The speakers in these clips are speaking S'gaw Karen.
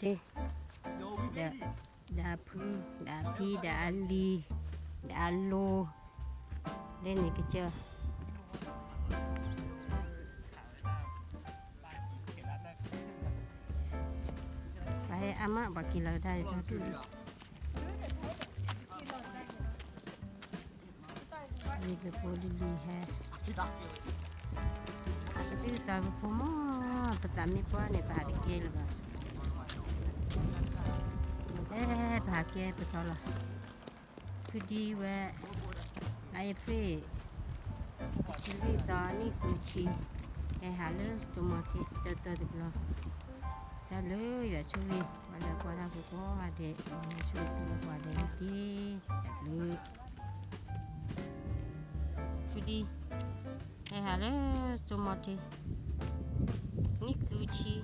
တ့ၢ်, ဒီး, ဒီးအဖု, ဒီးအဖံ, ဒီးအလံၤ, ဒီးအလိၤ, လၢန့ၣ်ကစၢၢ်, ပှၤဟဲအါမး ပှၤက့ၤလီၤကဒါအံၤ လံၤဖိလံၤလံၤဟဲ, ပသုတၢ်ဖိမး, ပသးမ့ၢ်ပှၢ်န့ၣ် ပဟးတကဲလၢၤဘၣ်. အဲ ပဟးကဲပသီလီၤ. ဖုဒံဝဲ, လါအ့ဖြ့ၣ် တဆံလွံၢ်သီနံၣ်ဃုဆံ, ဟဲဟးလၢစတိၤမီၤထံ တၢတၢတဘျီ, တၢ်ဘျုးယွၤဆိၣ်ဂ့ၤ ပှၤလၢကွၢ်တၢ်ဖိကိးဂၤဒဲး, ဆိၣ်ဂ့ၤလၢပှၤဒဲးန့ၣ်တက့ၢ်, တၢ်ဘျုး. ဖုဒံ ဟဲဟးလၢစတိၤမီၤထံ နံၣ်ဃုဆံ,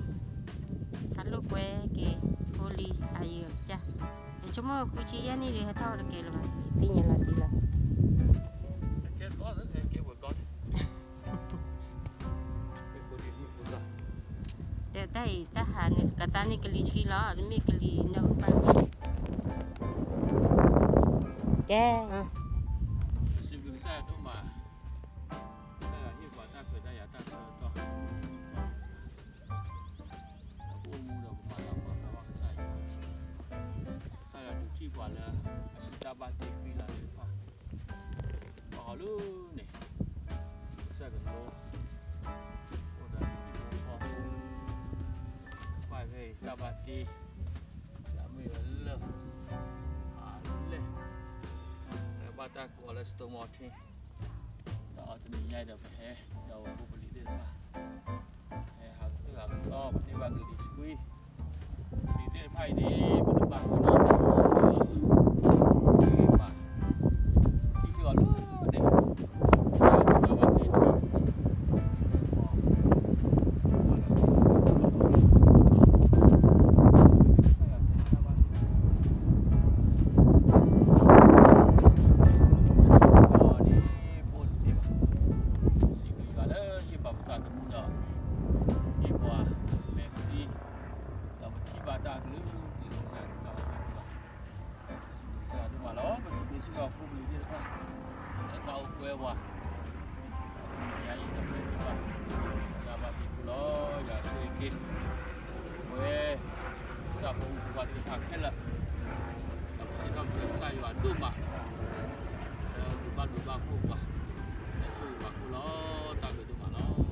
ဟးလိာ်ကွဲက့ၤ ဖိလံၤအယံၤအကစၢ်, ယဆိကမိၣ်ဃုဆံယဲၢ်နံၣ်ဒီး ဟဲထီၣ်တကဲလၢၤဘၣ်, ယသ့ၣ်ညါလီၤတံၢ်လီၤ. တၢ်အံၤတၢ်ဟးန့ၣ် ကသါန့ၢ်ကလံၤဆှံလီၤ, တမ့ၢ်ကလံၤနီၢ်အုၣ်ဘၣ်. ကဲ, ပစံးဘျုးကစၢ်ယွၤဒိၣ်မး, ကစၢ်ယွၤဟ့ၣ်ပှၤတၢ်ခွဲးတၢ်ယာ်တၢ်ဆၢကတီၢ်, ဒီးပအိၣ်မူဒီးပမၤတၢ်မၤသးဘၣ်ကစၢ်ယွၤ, ကစၢ်ယွၤဒုးထံၣ်ပှၤလၢ အစံးတၢ်ဘၣ်တ့ၢ်ဃံလၤသ့ၣ်တဖၣ်, ပှၤဟီၣ်လၢန့ၣ်, ကစၢ်ကလိ, အိၣ်ဒီးဟံၣ်ဖိဃီဖိ, ပှၤဖဲအံၤတၢ်ဘၣ်တ့ၢ်, လၢအမ့ၢ်ဝဲလၢ, အလဲၣ်, လၢဘၣ်တၢ်ကိးလၢစတိၤမီၤထံ, ဒီးအီၤတနံၤညါအံၤဒီးပဟဲ, ဒီးပဖိပလံၤသ့ၣ်တဖၣ် ဟဲဟးကသၢၣ်ဟးကသီ ပန့ၢ်ဘၣ်ကလံၤဆှံ, ကလံၤသ့ၣ်တဖၣ်အံၤန့ၣ် ပတဘၣ်ကနီၤ, ပ, ထံၣ်စ့ၢ်ကီးလၢန့ၣ်, စံးဘျုးယွၤလၢဟ့ၣ်ပှၤပသးသမူဒီး, ဟ့ၣ်ပှၤမဲာ်ချံ, ဒီးပထံၣ်ဘၣ်တၢ်ကလုာ်ကလုာ်ကစၢ်ယွၤတၢ်အုၣ်က့ၤလီၤ. စံးဘျုးကစၢ်ယွၤဒိၣ်မးလီၤ. ပစံးဘျုးစ့ၢ်ကီးဖိပလံၤသ့ၣ်တဖၣ် လၢတၢ်အိၣ်ကွဲဝဲ, ဒီးတနံၤညါအံၤတၢ်ဘၣ်တ့ၢ်ဘၣ်, တၢ်ဘၣ်တ့ၢ်ဃုာ်လီၤ. ယွၤဆိၣ်ဂ့ၤက့ၤ ပဝဲ ပကစၢ်ဖိမုၣ်ဖိခွါသ့ၣ်တဖၣ်ခဲလၢာ်, ဒီးပစံးထီၣ်ပတြၢၤကစၢ်ယွၤဒိၣ်မး, လၢဒိးဘၣ်ဒိးဘၣ်ဖှိၣ်ပှၤ, လၢဆိၣ်ဂ့ၤပှၤကိးလီၤ. တၢ်ဘျုးဒိၣ်မးလီၤ.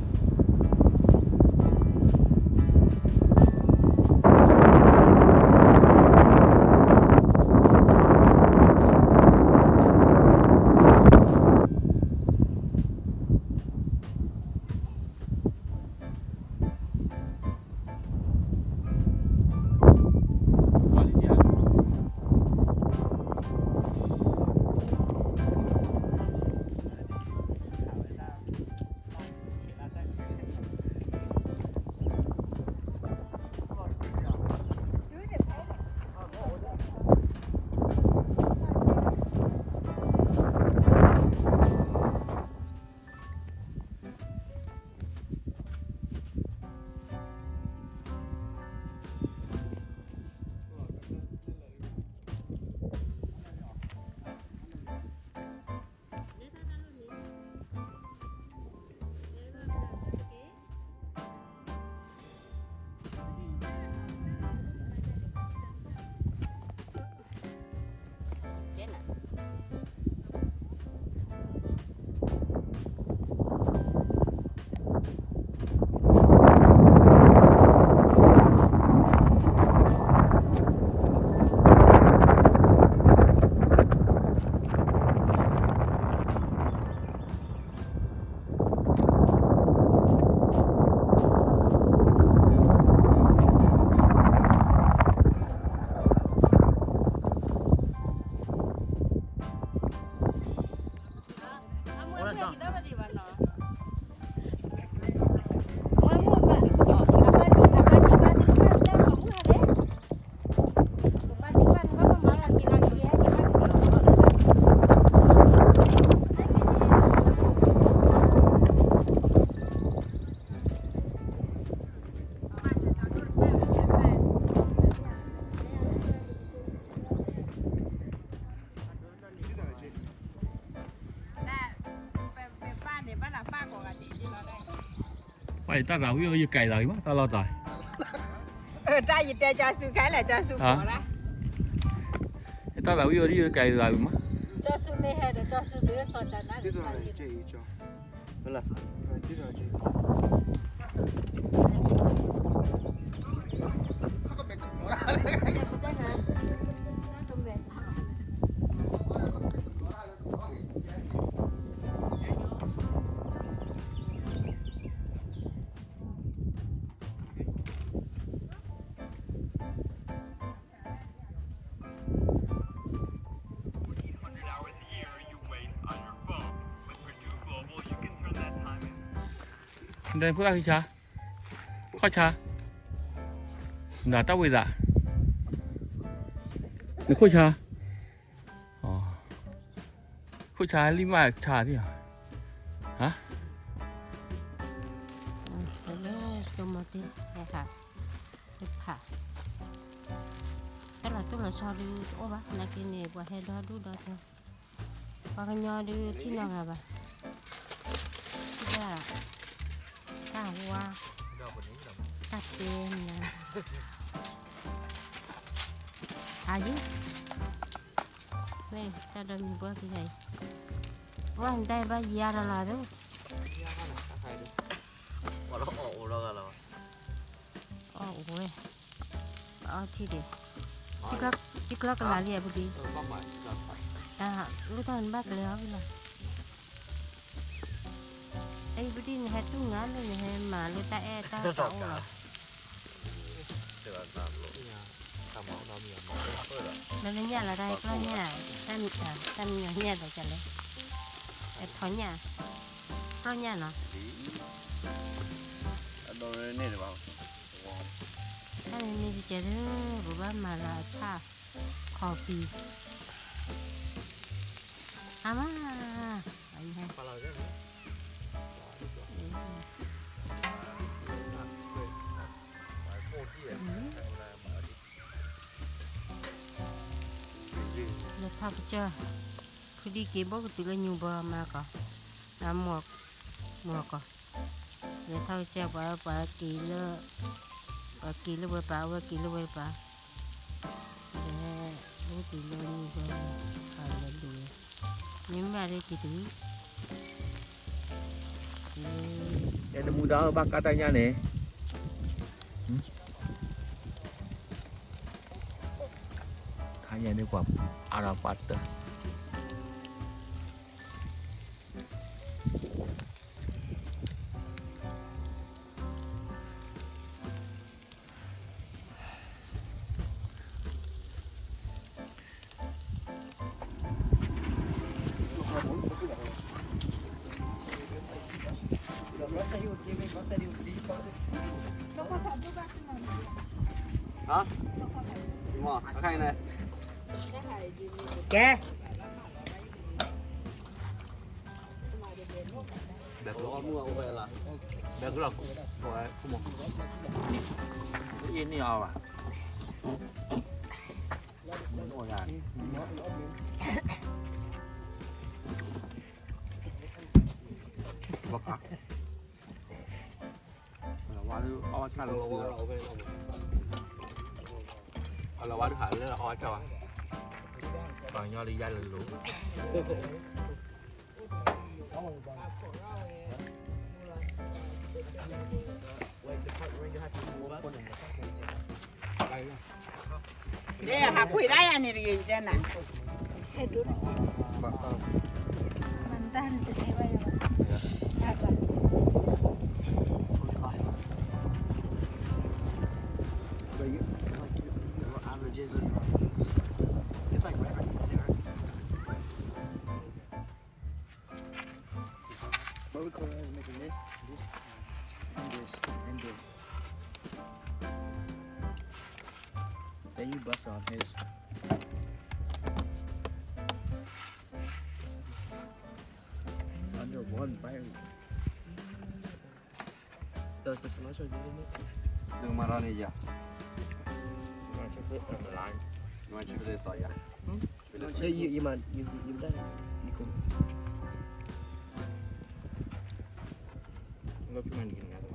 တၢ်သးဝံၣ်အိၣ် ယကဲးသးဝံၣ်မး တၢ်လီၢ်တၢ်, တၢ်ယတဲကၠီဆူခဲလၢာ် ကၠီဆူကိးဒၣ်, တၢ်သးဝံၣ်အိၣ်ဒ်ယကဲးသးဝံၣ်မး, ကၠီဆူမ့ၢ်ဟဲဒီး ကၠီဆူသုစီၤကၠီနၢ်, နဖိသၣ်ခံဆါ, ခီၣ်ဆါ, နတၢ်ဝံၣ်သး, နခိၣ်ဆါ, ခိၣ်ဆါလံမးဆါသ့ၣ်, ဟါ, လၢစိမိၤတ့ၢ်, ဟဲဟး, တဖး, ဟဲလီၤတိၢ်လီၤဆီဒုးတအိၣ်ဘၣ် နာ်က့န့ၣ် ပှၤဟဲဒီဒူၣ်ဒီထၢ ပှၤကညီဒုးထံၣ်နီတဂၤဘၣ်, ထံၣ်ဒၣ်, တၢ်ဝါ, တၢ်တဲမး, အယံၤ, မ့ၢ်တၢ်ဒီမံၤဘှီကယၤအံၤ, ပှၤနတၢ်ဘၣ်ယၤဒီးလီၤဒုး, အီၣ်အိၣ်လီၤဂၤလီၤ, အီၣ်အိၣ်ဝဲ, အီၣ်ထံၣ်ဒံး, ယကျီၢ်ကလၤလံအပူၤဒံး, လၢတၢ်နဘၣ်ကျဲအီၤဝံၤလီၤ, အအံၤပဒံၣ်နဟဲတူၢ်ငါလၢနဟဲမၤလၢတၢ်အဲၣ်တၢ်တၢ်အိၣ်လီၤ, လၢလၢညၣ်လီၤတၢ်ကျီၢ်ညၣ်, တၢ်မံၤညၣ်ဒီးကလဲၣ်, အထီညၣ်, ကျီၢ်ညၣ်နီၤ, တၢ်မံၤမံၤကဲဒုး ပဘၣ်မၤလီၤအဆၣ်, coffee, အမါ, လဲၤထီၣ်ကစၢၢ်, ဖုဒံက့ၤဘိၣ်ကတုၤလၢညူဘီမၤကီး, မိၢ်ကီး, လဲၤထီၣ်ကစၢၢ် ပှၤ ပှၤက့ၤလၢ, ပှၤက့ၤလၢဝဲပၤ အဝဲက့ၤလၢဝဲပၤ, လဲၤ, ဘိၣ်ကတုၤလၢညူဘီ, လဲၤဒိး, မ့ၢ်မ့ၢ်လၢက့ၤတုၤ နမူဒါဘၣ်ကါတၢ်ညၣ်န့ၣ်, ခါညါန့ၣ်ပှၤအါဒီးပှၤတၢၢ်, ကဲ, ဘဲကလီၤ, အ့ၣ်န့ၢ်အီၤဘၣ်, ဘၣ်ကါ, အလီၤဝါဒုးအီၣ်ဝဲဆၣ်လၢ, အလီၤဝါဒုးဟးလၢအီၣ်ဝဲဆၣ်ဘၣ်, ပှၤကညီလၢယါလၢလိၤ ဟးပှ့ၤဒၣ်ယၤန့ၣ်တဂ့ၤ ယတဲနၤ, မတၤနတတဲဘၣ်ယၤဘၣ်, What we call it, making this, this, and this, and this. Then you bust on his. Under one fire. Does the cilantro do anything? Đừng mà ra này giờ. Mà chưa biết sỏi giờ. Hey, you, you mind, you, you, you done? You cool. Look, you mind getting that?